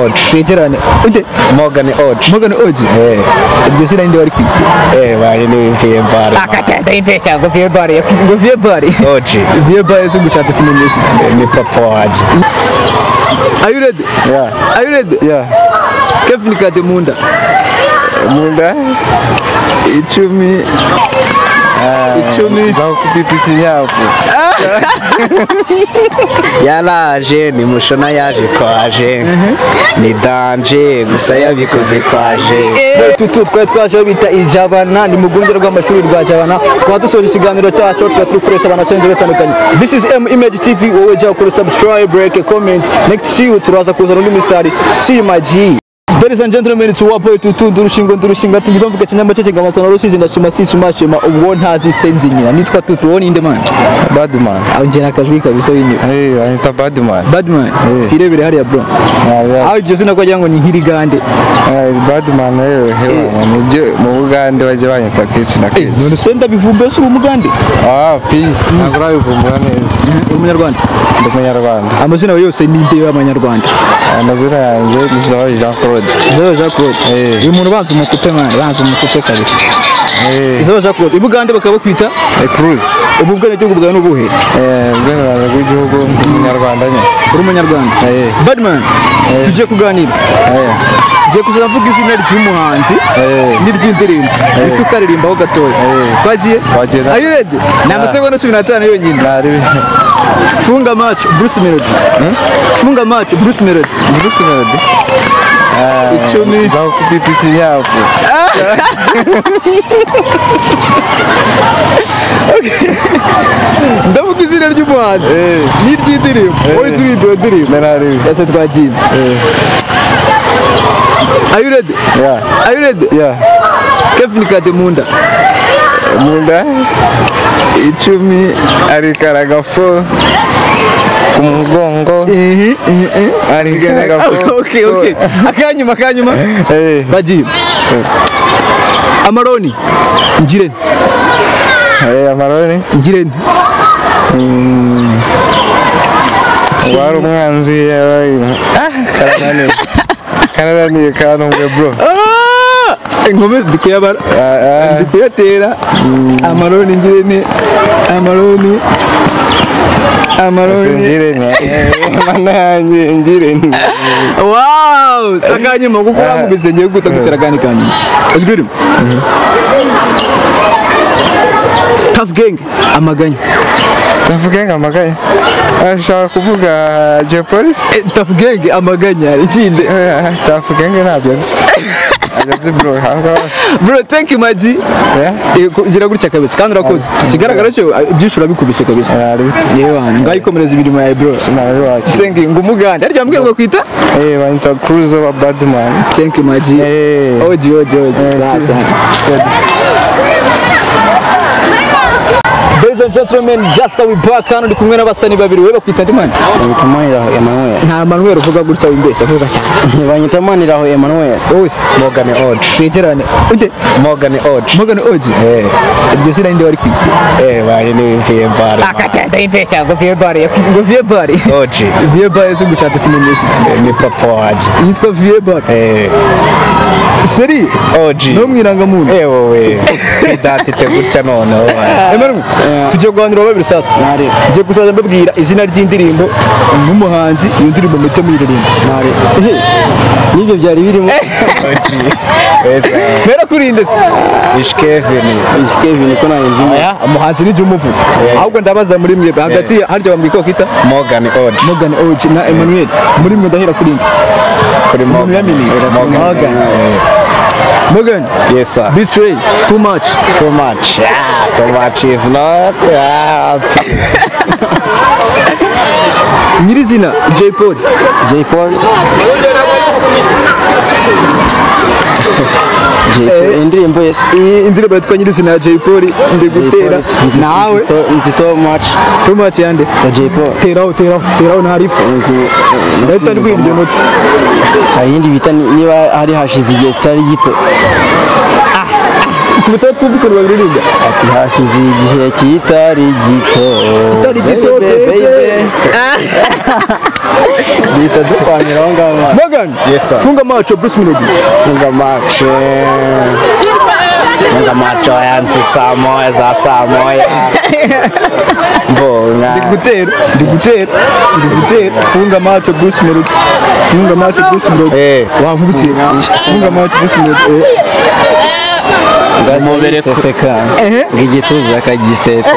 Twegerane. Ute Morgan Oji. Morgan Oji. Eh. Iryo zina ninde wari kwisi? Eh, baye ni Vieux Bar. Akacenda impesha ngo Vieux Bar. Ngo Vieux Bar. Oji. Vieux Bar se gushaka kumenyesha iki? Ni papa waje. Are you ready? Yeah. Are you ready? Yeah. Kevin Kade Munda. Munda. Icumi. Icumi. Nzakubita ikinyafu. Yaraje ni mushona yaje kwaje. Ni danje gusa yabikoze kwaje. Tutu twari twaje bita Ijabana ni mugunge rw'amashuri rwa Jabana. Twaba dusoje ikiganiro cyacu twari turi gukoresha abantu cyane batandukanye. This is M Image TV, wowe jya ukora subscribe, like, comment. Next see you turaza kuzana undi mistari. See you my G. Ladies and gentlemen, it's Wapo Tutu ndurushingo ndurushinga tugize mvuga kinyama cye ngamatsa narusizi ndashima sinshima shima ubwo ntazi senzi nyina. Nitwa Tutu, wowe ninde man? Badman. Aho njye nakajwi kabisa winyo. Eh, anita Badman. Badman. Twirebere hariya bro. Aho iryo zina ko ngo ni nk'irigande. Eh, Badman wewe hewa nibyo mu Bugande bajye banyita kenshi na kenshi. None se ndabivumbye se uri umugande? Ah, pi ntabwo urabivumbura neza. Uri umunyarwanda? Ndi umunyarwanda. Amazina yawe yose ni nde y'abanyarwanda? Amazina yanjye ni Zaho Jean Claude. Zaho Jean Claude. Uyu muntu banza umukupe man, banza umukupe kabisa. Zaho Jean Claude. I Bugande bakaba bakwita Cruz. Ubu bwenegihugu bwawe ni ubuhe? Ubwenegihugu bw'igihugu ndi umunyarwanda nyine. Uri umunyarwanda? Badman, tugiye kuganira. Ngiye kuzaza mvuga izina ry'umuhanzi n'iry'indirimbo. Uhita ukaririmbaho gatoya. Twagiye? Are you ready? Ni amasegonda 15 yonyine. Funga macho Bruce Melody. Funga macho Bruce Melody. Bruce Melody. Icumi. Nzakubita ikinyafu. Ndavuga izina ry'umuhanzi n'iry'indirimbo. Wowe turirimba iyo ndirimbo. Ese twagiye. Are you ready? Yeah. Are you ready? Yeah. Kevin Kade Munda. Munda. Icumi arikaraga fo ku mugongo. Arikaraga fo. Okay, okay. Akanyuma akanyuma. Bagiye. Amaroni. Ngirente. Amaroni. Ngirente. Wari umwanzi yabaye. Karananiye. Karananiye kanumwe bro. Inkome ndikuyabara. Ndikuyatera. Amaroni ngirente. Amaroni. Amaroni. Ngirente. Mana yanjye ngirente. Wow! Akanyuma kuko uramubise ngiye gutera gani kanyuma. Azguri. Tough Gang amaganya. Tough Gang amaganya. Ashaka kuvuga Jay Polly? Tough Gang amaganya ikindi. Tough Gang ntabyo nzi. Nzi bro. Bro, thank you my G. Gira gutya kabisa kandi urakoze. Ikigaragara cyo ibyishura bikubise kabisa. Yewe hana ngayikomereza imirimo yawe bro. Thank you ngo umugande. Harya mbwiye ngo kwita? Banyita Cruz wa Badman. Thank you my G. Oji oji oji. Ladies and gentlemen, just we back hano ndi kumwe n'abasani babiri. Wewe bakwita ndi man? Banyita Maniraho Emmanuel. Nta Manuel uvuga gutya wimbeshya vuga cyane. Banyita Maniraho Emmanuel. Wowe se? Morgan Oji. Twegerane. Ute Morgan Oji. Morgan Oji. Iryo zina ninde wari kwisi? Baye ni Vieux Bar. Akacenda impesha ngo Vieux Bar. Ngo Vieux Bar. Oji. Vieux Bar se gushaka kumenyesha iki? Ni papa waje. Yitwa Vieux Bar. Seri Oji. No mwirangamuntu. Wowe. Identite gutya none wowe. Emmanuel, tugiye kuganira babiri sasa. Ngiye kuzaza mbabwira izina ry'indirimbo n'umuhanzi iyo ndirimbo muto muyiririmba. Nibyo byari birimo. Mera kurinde se. Ish Kevin. Ish Kevin ko nayenzi. Oya, umuhanzi ni Jumuvu. Ahubwo ndabaza muri mwe hagati harya bambwira ko kita Morgan Oji. Morgan Oji na Emmanuel. Muri mwe ndahera kurinde. Kuri Morgan. Morgan. Morgan. Yes sir. Betray too much. Too much. Yeah, too much is not happy. Nyirizina Jay Polly. Jay Polly. Jay Polly indirimbo yes. Indirimbo yitwa Nyirizina ya Jay Polly ndigutera nawe nzi too much. Too much yande ya Jay Polly. Teraho teraho teraho ntarifu. Ndahita ndwiryo note. Ayindi bita niba hari hashize igihe kitari gito. Kubita twumva ukuntu babiririmba. Ati hashize igihe kitari gito. Kitari gito baby. Bita dupangira aho ngaho. Morgan. Yes, sir. Funga macho Bruce Melody. Funga macho. Funga macho yansi saa moya za saa moya. Mbona. Ndikutera, ndikutera, ndikutera. Funga macho Bruce Melody. Funga macho Bruce Melody. Eh. Wankubitiye. Funga macho Bruce Melody. Umubere seseka ngigituza akagiseta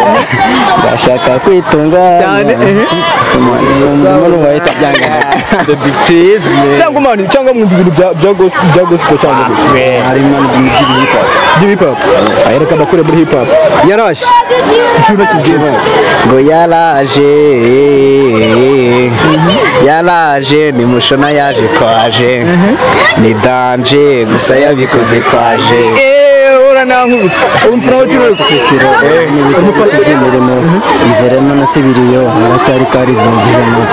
bashaka kwitunga Cyane, ehe. Sumana bahita byangana. Baby please me. Cyangwa mani, cyangwa mwumva ibintu bya gospel, bya gospel cyangwa gusa. Harimo n'ibintu hip hop. By'hip hop. Ayereka bakure muri hip hop. Yaraje. Juno kigiye. Ngo yaraje yaraje ni mushona yaje kwaje ni danje gusa yabikoze kwaje. Ora nankubise. Umfana wa Juno Kicukiro n'ibikoresho by'imirimo izeremo na sibiriyo haracyari kari zuzujemo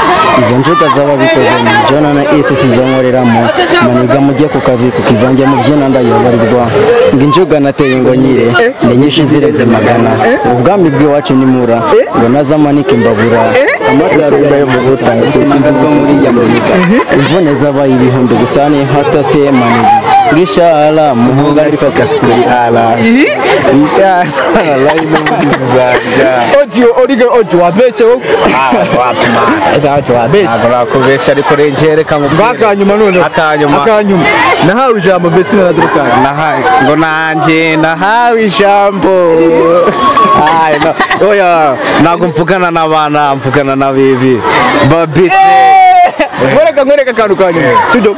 izo njuga z'ababikozemo Jona na Isi zonkoreramo maniga mujye ku kazi kukizanjye mu byina ndayoborwa ngo injuga nateye ngo nyire ni nyinshi zirenze magana ubwami bw'iwacu ni mura ngo nazamanike imbabura amata yo mu buta kuko muri Amerika imvune zabaye ibihumbi gusa ni hasta stay manigize ngishala muhunga ari focus kuri ala inshallah inumuzajya Ojo origa ojo wabeshe wowe. Wapi man. Ojo wabeshe. Ntabwo nakubeshya ariko rengereka ngo Akanyuma none. Akanyuma. Akanyuma. Nahawe ijambo mbese na Dorcas. Nahawe ngo nanjye nahawe ijambo. Ay no. Oya ntabwo mvugana n'abana mvugana na bibi. Babi. Ngoreka ngoreka akantu kanyuma. Sibyo?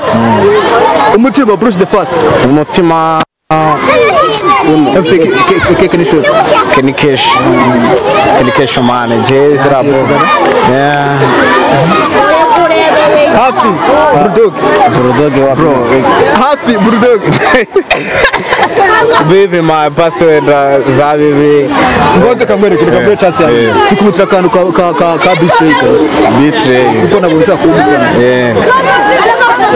Umutima Bruce the First. Umutima Afite keke n'ishuri. Kenikesh. Kenikesh man je zirabo. Yeah. Hafi Bulldog. Bulldog wa bro. Hafi Bulldog. Bibi my password za bibi. Ngote kangwereke reka mbe chance yawe. Ikubutira akantu ka betray. Betray. Kuko nabonye kumubona. Eh.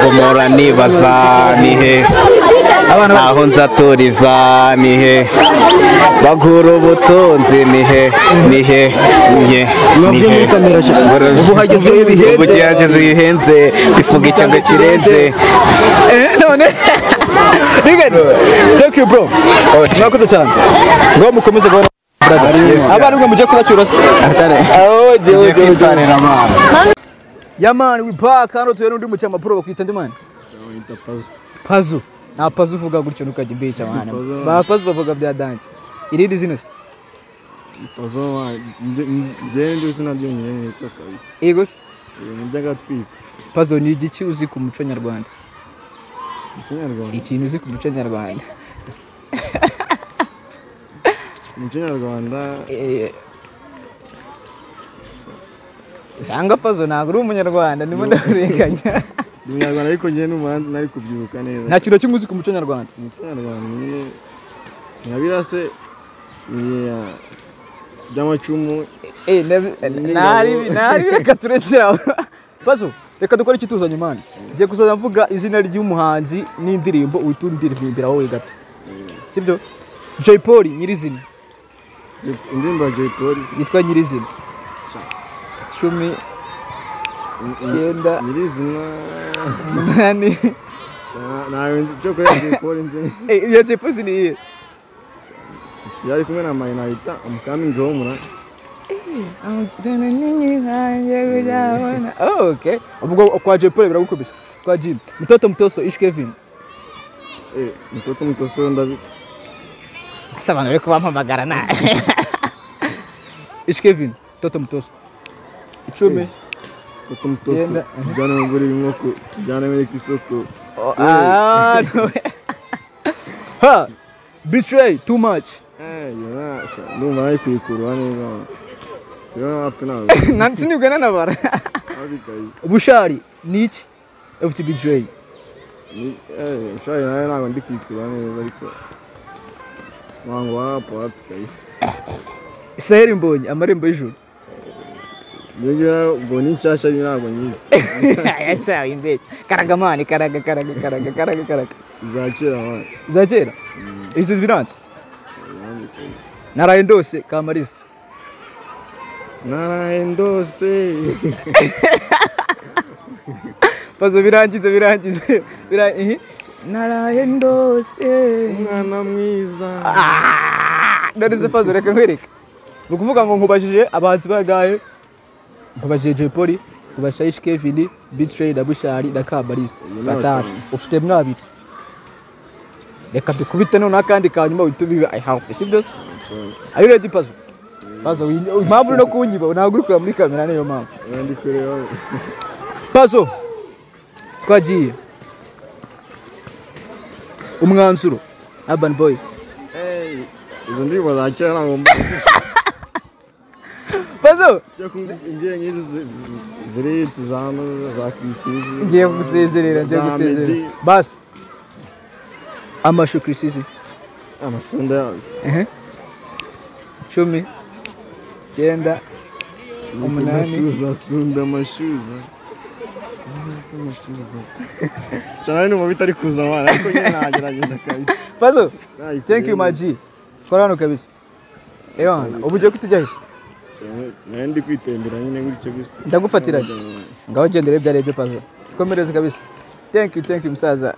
Gomora nibaza nihe aho nzaturiza nihe bagura ubutunzi nihe nihe nihe nihe ubu hagezweho ibihenze ubu hagezweho ibihenze bifunga icyanga kirenze none Rigen, thank you bro. Mwakoze cyane ngo mukomeze guhora abana mwe mujye kubacyura se. Oh je Yeah man, we back hano tuye n'undi mucyama bro bakwita ndi man. Pazo. Nta pazo uvuga gutyo ntukajya umbeshya mwana. Ba pazo bavuga bya dance. Irindi zina se? Pazo nje izina ryonyine nitwa kabisa. Yego se? Njya gatwika. Pazo ni igiki uzi ku muco nyarwanda? Ikinyarwanda. Ikintu uzi ku muco nyarwanda. Muco nyarwanda. Cyangwa pazo ntabwo uri umunyarwanda ndimo ndakurenganya. Umunyarwanda ariko ngiye n'umuhanzi nari kubyibuka neza. Nta kintu kimwe uzi ku muco nyarwanda. Umuco nyarwanda nyine sinabira se by'amacumu. Nari reka turekera. Pazo reka dukore ikituzanye man. Ngiye kuzaza mvuga izina ry'umuhanzi n'indirimbo uhita wowe gato. Sibyo? Jay Polly nyirizina. Indirimbo ya Jay Polly yitwa nyirizina. 10 9 nyirizina 8 nawe cyo kuri Jay Polly nzi. Iyo Jay Polly ni iye. Yari kumwe na Mayinarita I'm home na. Oh, okay. Ubwo kwa Jay Polly biragukubise. Kwa Jim. Mtoto mtoso Ish Kevin. Mtoto mtoso ndabi. Asa abantu bari kubampamagara na. Ish Kevin, mtoto mtoso. 10. Mtoto mtoso. Tujyane mugura inkoko, tujyane muri isoko. Ah, no. Ha! Betray too much. Yona, ndumva ari kuyikurura neza. Yona wapi nawe? Nansinibwe nanabara. Bushari ni iki? FT Betray. Ni Bushari nawe ntabwo ndi kuyikurura neza ariko wangu wapo wapi kabisa. Israel Mbonyi amarembo y'ijuru. Nibyo ubwo ni nshyashya ntabwo nyizi. Esa imbere. Karaga mani karaga karaga karaga karaga karaga. Za kera mani. Za kera? Ibyo biranze. Naraye ndose Kamariza. Naraye ndose. Pazo, birangize, birangize. Naraye ndose Umwana mwiza. None se Pazo, reka nkwereke. Ni ukuvuga ngo nkubajije abahanzi bangahe? Nkubajije Jay Polly, nkubajije Ish Kevin, B-Threy na Bushali na Kamaliza, batanu. Ufite mwabiri. Reka dukubite noneho akandi ka nyuma, uhite ubibe I have, sibyo se? Are you ready, Pazo? Pazo, impamvu uri no kunyiba, ntabwo uri kureba muri kamera, niyo mpamvu. Ndi kureba. Pazo, twagiye. Umwanzuro, Urban Boys. Hey, izo ndirimbo za kera ntabwo mba Pazo, cyo ngiye nk'izi ziri za hano za Chriss Eazy. Ngiye kugusezerera, ngiye Za gusezerera. Meddy. Basi amashu, Chriss Eazy. Amashu ndayazi. 10, 9, 8. Amashuza, sunda amashuza, amashuza cyane, numva bitari kuza abana, ariko nyine nagerageza kabisa. Pazo, Nayikuyemo. thank you, my G. Kora hano kabisa. Ewana, ubu ugiye kutujya? Nari ndi kwitembera nyine gutyo gusa. Ndagufatiranye. Ngaho gendere, ibyo ari byo. Pazo, komereza kabisa. Thank you, thank you, musaza.